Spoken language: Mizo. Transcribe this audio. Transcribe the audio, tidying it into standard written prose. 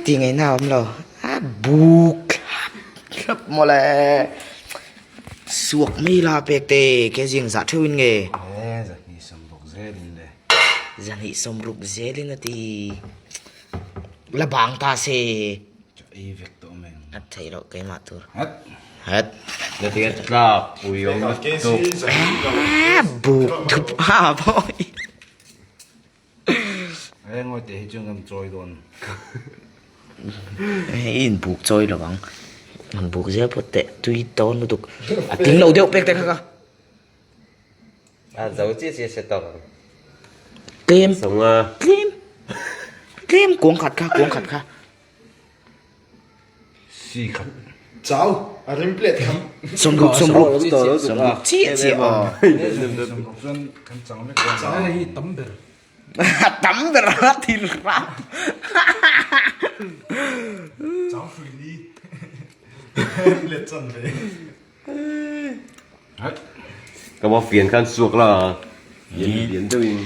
Tih ngaihna a awm lo. A buk thlap thlap mawle. Suak mai la pek te ke zing zah theuhin nge. Zahnih sawmruk zelin le. Zahnih sawmruk zelin a ti. La bang ta se. Chaw ei vek tawh mai ang. A theih loh keimah tur. Hat. Hat. Na tinge tlak pui awm lutuk. A buk thup ha pawh. He ngawi teh hi chuan kan chawi dawn. I inbuk chawi lo ang. Han buk zel pawh teh tui dawn lutuk. A tling lo deuh pek te kha ka. A zo chiah chiah se tawk ang. Tlem. Songa. Tlem. Tlem kuang khat kha kuang khat kha. Si khat. Chau, a rim plate kha. Sawmruk sawmruk sawmruk chiah chiah aw. Sawmruk chuan kan chang vek dawn. Chau hei tam ber. Tam ber a thil ram. Chau hrui ni. Plate chan ve. Ka ma fian khan suak la. Lian lian deuhin.